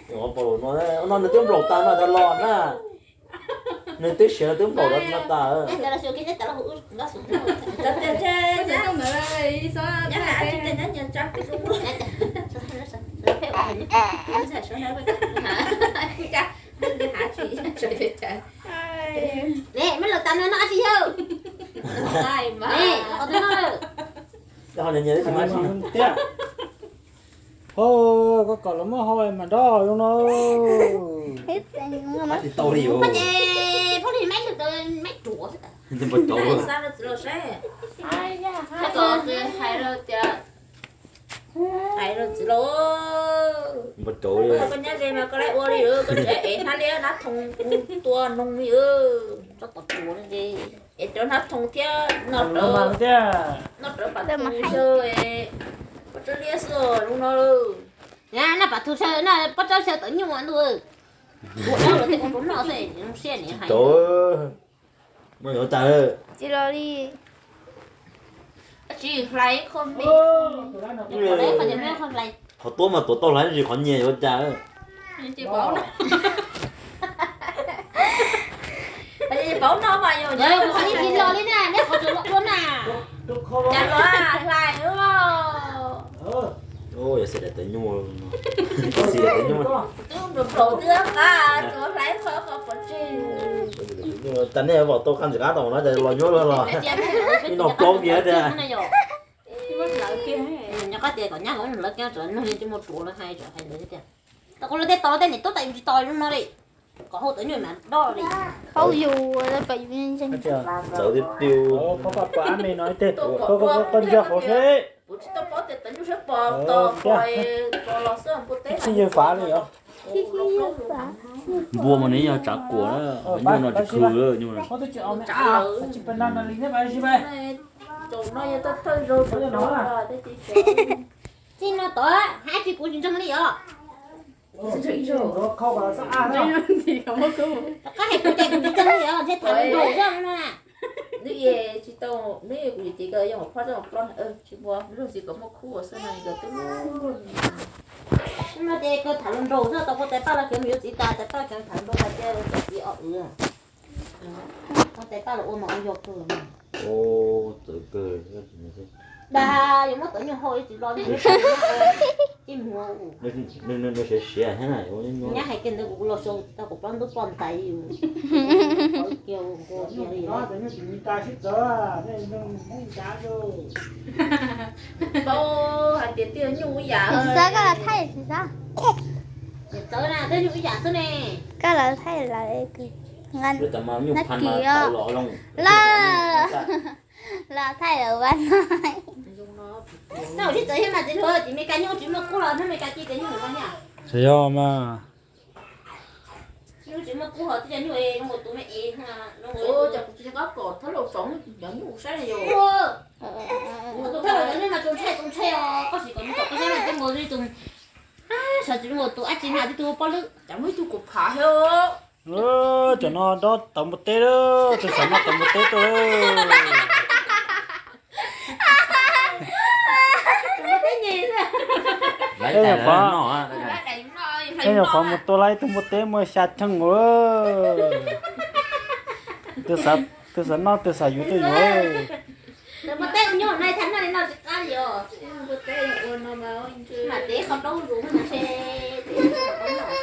Ua nws twb nplaum tas no cov los na. Nws twb siav nws twb nplaum no tas. Ne, maj lawm tas no noj dab tsi yawg? Ne, qhov twg noj lawm? Tiag. Ho, koj kom los muab hau mas nrog zoo no. Tsis tau li os. Ces phob li meb lwg tau meb ruam xwb tas. Npau cauv. Hais rau txiv laus, hais rau txiv laus. Npau cauv li. Koj nyob ze mas koj lawv ua li koj tsev ev hnab liab hnab thoo tua noog li, tsob tom ruam li. Es cov hnab thoo thiab noj rawv, noj rawv pas tu xwb, pob tsawb liab xwb zoo no. Noj pas tu xyaw, noj pob tsawb xyaw tawv nyuj ntuj. Ua dab los tej ua rau noj xwb zoo siab niam hais. Tsis los li. Tsis hlais kho me. Qhov tuab mas tuav tau hlais tsis qhov nyias yuav cas. Paub no mas yog qhov tsis los li na, neb qhov tsis los dua na. Cas los hlais. Yog xim daim tawv nyuj, xim daim tawv nyuj. Twb nplaum nplaum twb qab, tsuas hlais qhov qhov pov tseg. Tas nej vam tau qab ntxim qab tau no ces los nyuaj los. Ib no plaub kiag tiag. Nyob qab tias kom nyab kom lawv kiag tso, nug li tsis muaj ruam lawv hais tso hais ntawd tias, tau kuv lawv tej tos tej niam tub tas yus tsis tos zoo no li. Kom hau tawv nyuj mas dob li. Paub yus, pom yus ntseeg. Txawv tiag tiag. Koj ntsia hauv seb. Kuv tsis tau paub tias tawv nyuj sab pos tos pos los xwb npua teb. Txij yawg fav li os. Npua mas nws yog tsav kuam na, nyuj no tsis khw nyuj no. Tsis no tod hab tsis kuv tsis ntseeg li os. Koj hais kuv ces kuv tsis ntseeg li os, ntshe tham nraug zoj no na. Nws tsis tau, nws kuv ces koj yog phob zoj plob tsis muaj lub txiv kom muaj khub xwb no. No ces koj tham nraug zoj tau, koj tais paj los khiav mus yuav txiv tas, tais paj khiav tham nraug hais tias cov txiv os w. Koj tais paj los ua mas ua yog kawg. Dag, yuav muab tawv nyuj hau ib tsis los li. Ib muag. Nws siav siav thiab na. Nyab hais kiag ntawd kuv los sau tau kuv plaub ntub ploj ntais yus. Paub hais tias twb nyuj ib yam. Xav koj los thaij tsis xav. Txawv na, twb nyuj ib yam xwb ne. Koj los thaij lawv. Nab kis os. Lawm. Los thaij lawv vaj no. Tau sib txawv thiab mas txiv hluas, tim Meskas nyuj tsis muaj kub los hnub Meskas ci tias nyuj ua thiab. Tsis yog mas. Nyuj tsis muaj kub ho twb cov nyuj zoo nkaus tus me es. Cov kuv tsis nco qab kom thawj laus tsoom cov nyuj saib yog. Thawj laus cov nyuj mas txaus ntshai txaus ntshai os, koj sim kom nws kom koj saib mas twb nkaus li tus, saib tsis zoo nkaus tus ab tsi na, twb tus pob lwb. Cov muaj ib tug kuv phav thiab. Cov no dob tawv npua teb lawm, tus xav noj tawv npua teb tuaj. Tej nyuam qhuav, tej nyuam qhuav mus tua lawm ib tug npua teb muaj xya cheej os. Tus xav noj tus xav yuav tuaj yuav. Mas tes qhov plaub zus mas se tes qhov plaub zus.